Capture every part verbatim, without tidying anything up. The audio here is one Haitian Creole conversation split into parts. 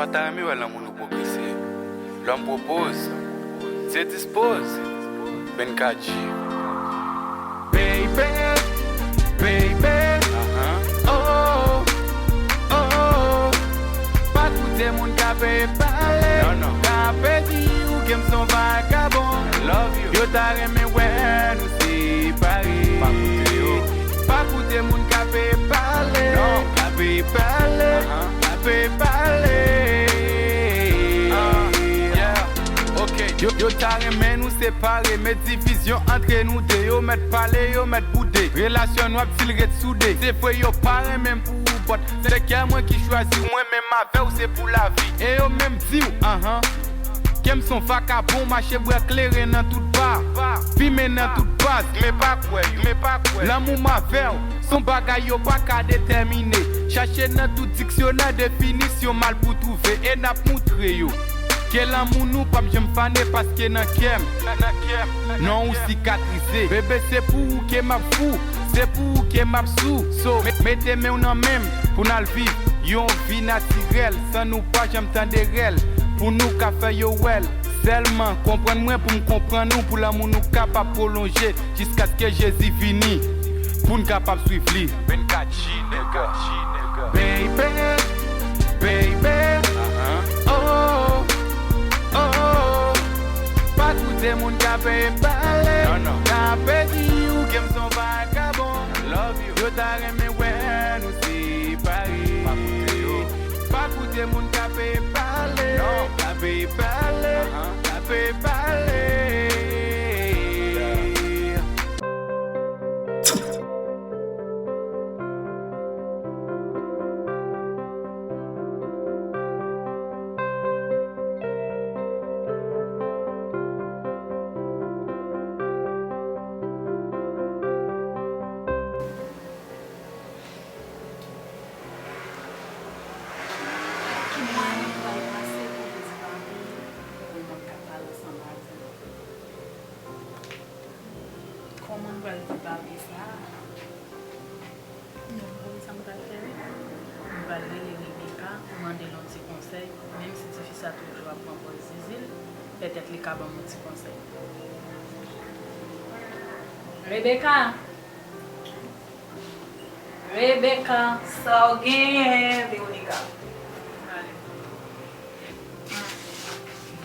Mwen ta renmen wè lanmou nou pwogrese. L'homme propose, Dieu dispose. Benka G. Baby, baby, oh, oh, oh. Pa koute moun k ap pale, k ap di ou ke m se yon vagabon. Yo ta renmen wè nou separe. Pa koute yo. Pa koute moun k ap pale, k ap pale, k ap pale. Yo, yo ta renmen nou separe, met divizyon antre nou de. Yo mèt pale, yo mèt boude. Relasyon nou ap di l ret soude. Se vre yo pa renmen m pou ou, but se kè mwen ki chwazi w. Mwen menm avè w se pou lavi. E yo menm di w, anhan, ke m se yon vakabon, mache bwè kleren nan tout ba, fimen nan tout baz. Men pa kwè yo, men pa kwè. Lanmou m avè w se yon bagay yo pa ka detèmine. Chache nan tout diksyonè definisyon mal pou twouve. E n ap moutre yo ke lanmou nou p ap janm fane, paske nan kè m, nan kè m, non ou sikatrize. Bebe, se pou ou ke m ap fou, se pou ou ke m ap sou. So, me- mete men w nan men m pou n al viv yon vi natirèl, san nou pa janm tande rèl, pou nou ka fè yo wè l. Sèlman konprann mwen pou m konprann ou, pou lanmou nou kapab pwolonje jiskaske Jezi vini, pou n kapab swiv li. Benka G, nèga. Baby, baby, oh, oh, oh. Pa koute moun k ap pale, k ap di ou ke m se yon vagabon. Yo ta renmen wè nou separe. Pa koute yo. Pa koute moun k ap pale, k ap pale, k ap pale. Kouman nou pral pase pou nou di papi, pou nou ka pale ansanm avè l? Kòman m pral di papi sa? Non, ou konn sa m pral fè, wi. M pral rele Rebecca, mande l yon ti konsèy, menm si tifi sa toujou ap pran pòz zizi l, petèt li ka ban m yon ti konsèy. Rebecca! Rebecca! Sa w genyen, Veronica? Ale.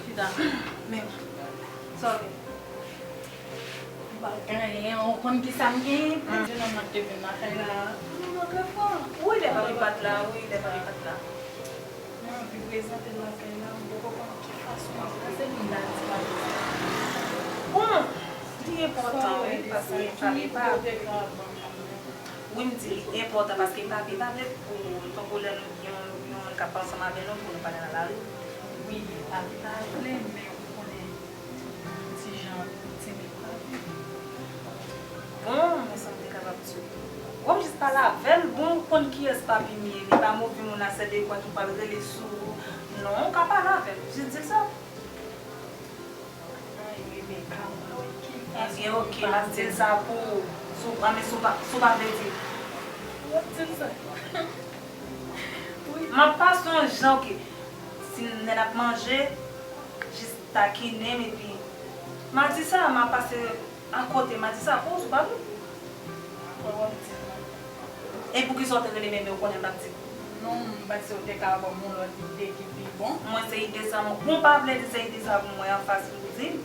Chita. Men, sa w gen? M pa gen anyen, ou konn ki sa m genyen? Jenòm nan te vin lakay la. Wi, lè papi pa t la, wi, lè papi pa t la. Mwen anvi prezante l lakay la, m poko konn ki fason. Sa se moun ta di papi sa. Bon, li enpòtan, wi, paske papi pa. Wi, m di li enpòtan paske papi pa vle pou tankou lè nou gen yon, yon moun k ap pale ansanm avè nou, pou nou pale nan lari. Wi, papi pa vle, men ou konnen ti jan timid papi. Bon, men sa m te kapab di w. W ap jis pale avè l, bon, ou konn kiyès papi m ye, li pa move moun a sèl dekwa ki pral rele sou ou. Non, ou ka pale avè l, jis di l sa. Ay, Rebecca, mwen wè ki fason. Ebyen, oke, m ap di l sa pou ou. Si w, a, men si w pa, si w pa vle di. W ap di l sa. Wi. M ap pase yon jan, oke. Si n ap manje, jis takinen m, epi m a di sa, m a pase akote, m a di sa pou ou, si w pa vle. Apre w ap di l. E poukisa w te rele m, ebyen ou konnen m t ap di l? Non, m panse w te ka ban m yon lòt ide ki pi bon. Mwen, se ide sa, mwen, bon, w pa vle di se ide sa pou mwen anfas pou w di m.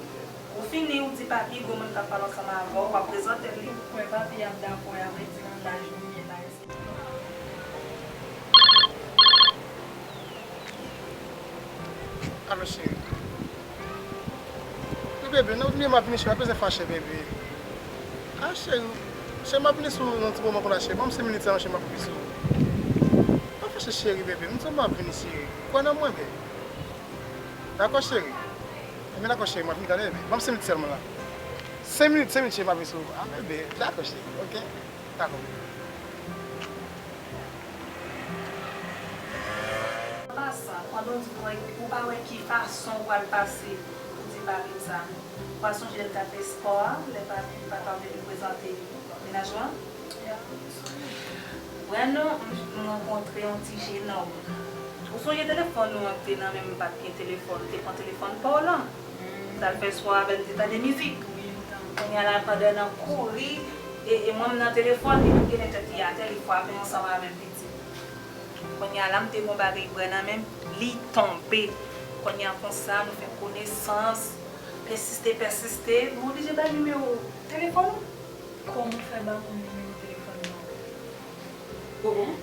Ou fini, ou di papi, gwo moun k ap pale ansanm avè w, w ap prezante l li. Ou kwè papi ap dakò avèk ti laj nou ye la? Alo, cheri. Wi, bebe, nan bebe, m ap vini, cheri, pa bezwen fache, bebe. A, cheri, cheri, m ap vini sou ou nan ti moman konsa, cheri. Ban m senk minit sèlman, cheri, m ap vini sou ou. Pa fache, cheri, bebe, m di w m ap vini, cheri. Kwè nan mwen, bebe. Dakò, cheri. Ebyen, dakò, cheri, m ap vini talè, bebe. Ban m senk minit sèlman la. Senk minit, senk minit, cheri, m ap vini sou ou. A, bebe, dakò, cheri, oke? Dakò. An pasan, pandan w di pou wè, ou pa wè ki fason w pral pase pou di papi m sa. W pa sonje lè l t ap fè espò a, lè papi m pa t anvi l prezante mennaj ou an? Wè non, m rankontre yon ti jenòm. Ou sonje telefòn ou an te nan men m, m pa t gen telefòn, ou te pran telefòn pa w lan. M t al fè swa avè l, m te tande mizik. Kounye a la, pandan n ap kouri, e, e mwen m nan telefòn, li menm genlè tèt li atè, li frape ansanm avè m, pitit. Kounye a la, m te gen yon bagay bwè nan men m, li tonbe. Kounye a konsa, nou fè konesans, pèsiste, pèsiste, nou oblije bay nimewo telefòn ou. Kòman w fè ba moun nimewo telefòn nan?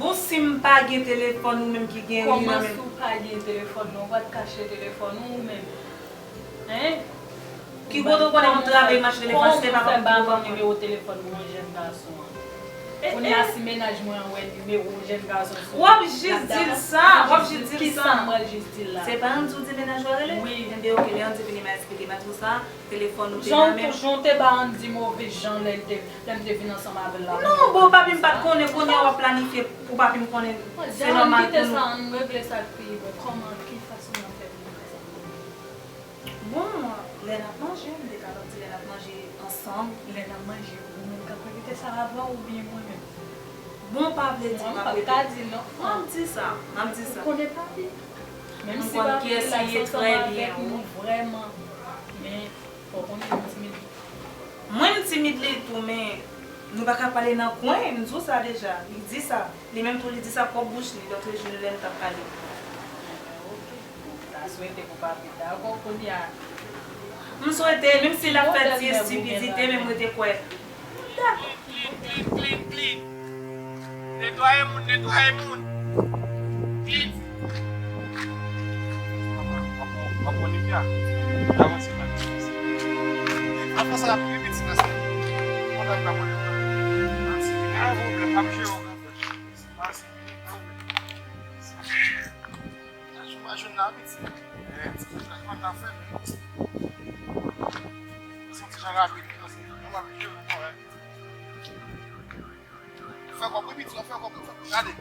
Bon, si m pa gen telefòn ou menm ki gen ri nan men m. Kòman si w pa gen telefòn nan, ou pa t kache telefòn ou, ou menm? Hein? Ki kote w konnen m travay mache telefòn, si se pa kòm ki ou pa konn. Kòman w fè ba moun nimewo telefòn pou yon jèn gason an? Kounye a si mennaj mwen an wè nimewo jèn gason sou. W ap jis di l sa, w ap jis di l sa. Kisa m pral jis di l la? Se pa Andy w di mennaj ou a rele? Wi. Enben oke, lè Andy vini m a eksplike m a di w sa. Telefòn ou te nan men m. Jan w te ba Andy move jan lè l te, lè m te vin ansanm avè l la. Non, bon, papi m pa t konnen, kounye a w ap planifye pou papi m konnen. Se nòmal pou nou. Ann kite sa, ann regle sa k pi bon. Kòman, ki fason n ap fè pou nou fè sa? Bon, lè n ap manje, m te ka di lè n ap manje ansanm. Lè n ap manje, ou menm k ap repete sa avan oubyen mwen menm? Bon, pa vle di m ap repete. Mwen, m p ap ka di non. M ap di sa, m ap di sa. Ou konnen papi. Menm si papi la ansanm avèk nou vrèman, men fò w konnen nou timid. Mwen, m timid li tou, men nou pa ka pale nan kwen, m di w sa deja. Li di sa. Li menm tou, li di sa pwòp bouch li, lòt jou lè nou t ap pale. Ok. M ta swete pou papi dakò kounye a. M swete, menm si l ap fè ti estipidite, men m rete kwè. Dakò. Clean, clean, clean, clean. Netwaye moun, netwaye moun. Clean. W ap pran Livia. Avanse, avanse. Avanse la, pi piti nan sa. Kontan m pa pran Livia. Avanse, pa gen pwoblèm, m ap jere w. Avanse. Sa jou pa jwenn la, piti. Eh, ti piti la, kòman ta fè menm? Se yon ti jan rapid, non, se yon rapid, non, eh. Fè kòb, wi, piti, fè kòb, fè kòb, gade.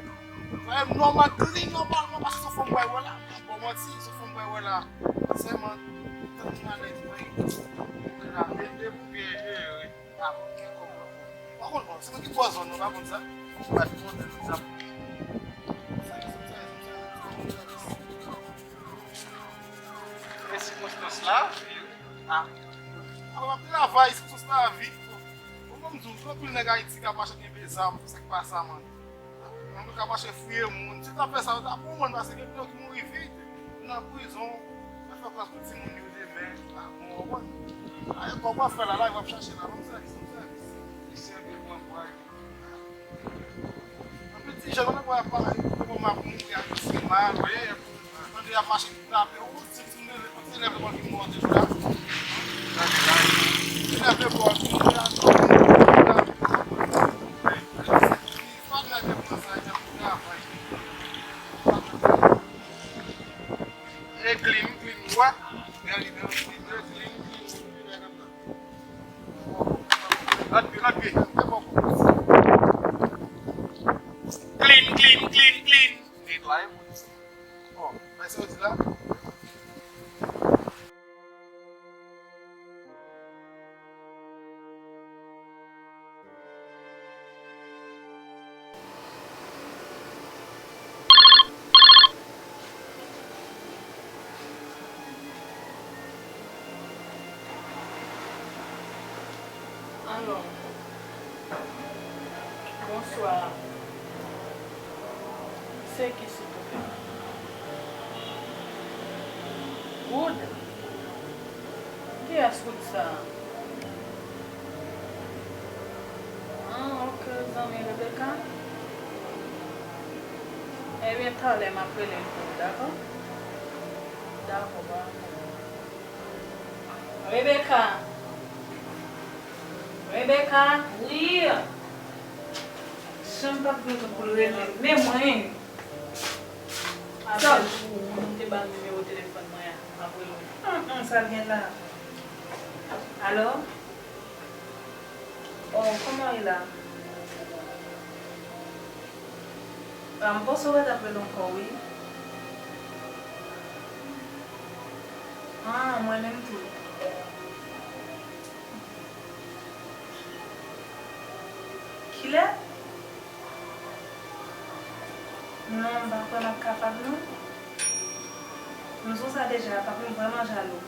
Fè nòmal, clean nòmalman, paske se fanm bay wè la. Bon, manti, se fanm bay wè la. Sèlman, tank malèz mwen, la, de, de pou byen jere. Pa konn ki kòb la. Pa konn, bon, se mwen ki bò zòn nan, pa konn sa. Ou pa t konnen, sa. E sikonstans la, ah. Ah, w ap travay, sikonstans la, vi. Bon, bon, m di w, gen anpil nèg Ayiti k ap mache ak yon zam, sa k pa sa, man. Moun k ap mache fouye moun. Si yo ta fè sa, yo ta pran moun, paske gen moun ki mouri vit. Moun nan prizon, yo fè plas pou timoun yo demen. Ah, bon, w konprann? Aye, kòb w ap fè la, la, w ap chache la. Ban m sèvis, ban m sèvis. Li sèvi pou anplwaye. Anpil ti jèn, w ap wè, ap pale, bon, m ap mouri ak ti mal, w wè. Tande y ap mache ki tape, ou ti moun leve, ti leve bò ki mò deja. Ti leve bò ki mò deja. Li pa leve konsa, y ap travay. E clean, clean, wè. Bèl, bèl, clean, clean, clean. Lòt pye, lòt pye. Clean, clean, clean, clean. Netwaye moun. Bon, men sa w di la. Alo. Bonswa. Se ki, silvouplè? Wood? Kiyès Wood sa a? Ah, ok, zanmi Rebecca. Ebyen, talè m ap rele l pou ou, dakò? Dakò, pa gen pwoblèm. Rebecca! Rebecca! Wi! Jan m t ap gen tan pou l rele m. Men mwen! Apèl pou ou, ou te ba m nimewo telefòn mwen an, m ap rele w. Hum, hum, sa l gen la? Alo? Oh, kòman w ye la? Ah, m panse w pa t ap rele ankò, wi. Ah, mwen menm tou. Kilè? Non, M pa kwè m ap kapab non. M di w sa deja, papa m vrèman jalou.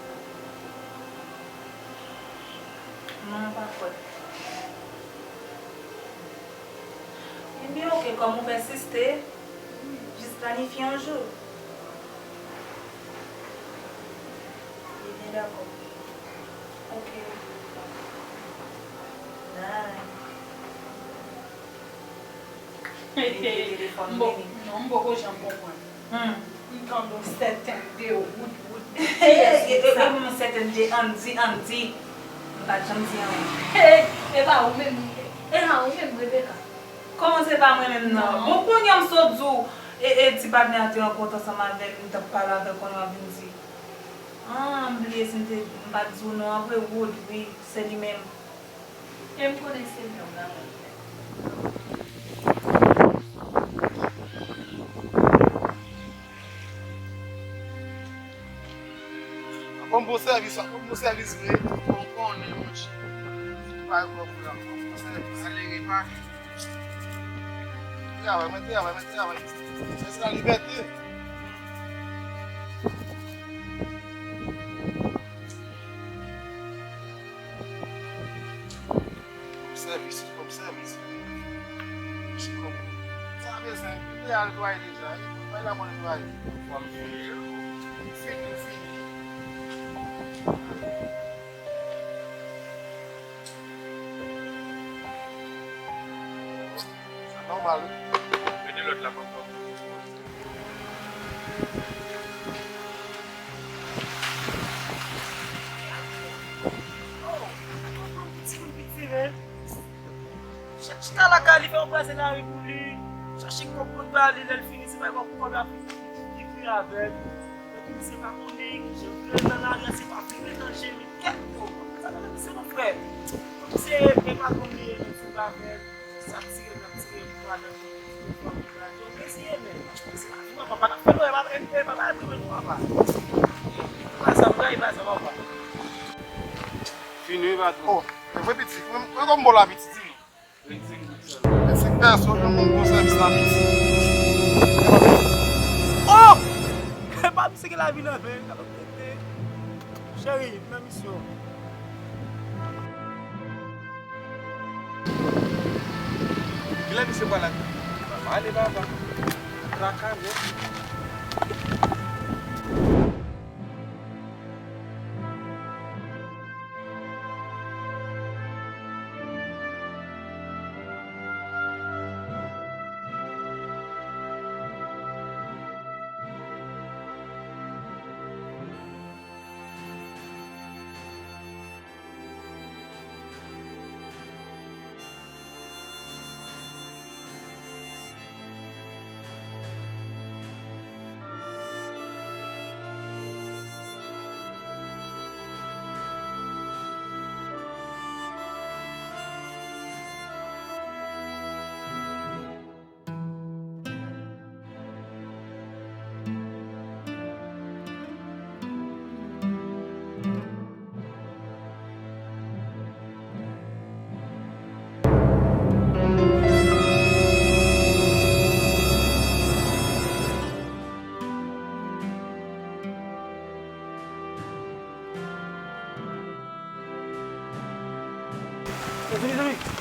Non, m pa kwè. Ebyen, oke, kòm ou pèsiste, jis planifye yon jou. Ebyen, dakò. Oke. Bye. Mete telefòn m, Mimi. Non, m poko janm konprann. Hmm. M tande yon sèten de wout, wout. E, e, e, e, m sèten de Andy, Andy. M pa t janm di anyen. E, e pa ou menm, e pa ou menm, Rebecca. Kòman se pa mwen menm nan? Non. Bon, kounye a m sot di w, e, e, ti patnè a te rankontre ansanm avè m, m t ap pale avè l, kounye a w ap vin di. Ah, m bliye si m te, m pa t di w non, apre Wood, wi, se li menm. E m konnen se menm la mwen fè. Ap ban m bon sèvis, ap ban m bon sèvis vre. Bon, konnen, monchè. Pa yon pwoblèm. Bon sèvis. Ale repa. Travay, mwen travay, mwen travay. Sa se lalibète. Kòm sèvis, kòm sèvis. Sa bezwen, m te al netwaye deja, e bay la mwen netwaye. Fò m fini, fini, fini. Sa nòmal, wi. Mete lòt la, papa. Oh, piti moun piti, men. Chak chita lakay li, fè yon pase lari pou li. Chache kòb pou l ba li, lè l fini, se pa kòb pou kòb la fini, li kri avè l. Epi misye pa konnen ki jan pou l nan lari a, se pa vle met an je, men kèt, oh, sa nan misye non, frè. Misye e patwon li ye, men sou bagay, sa tire, l ap tire, pou pa nan fòm, pou pa nan fòm, men se lavi, papa, pa t ap fè nou, e pa, e pa, e pa, e pa, papa. E pa sa, papa, e pa sa, papa. Fini, patwon. Oh, e vre piti, mwen, mwen kòm bon la piti, di nou. Vennsenk pèsòn, yon moun bon sèvis la piti. Oh! Epa misye gen lavi nan men, kalòt tete. Cheri, m nan misyon. Kilè misye pral la? Pale, papa. Traka, non. Mezanmi, mezanmi.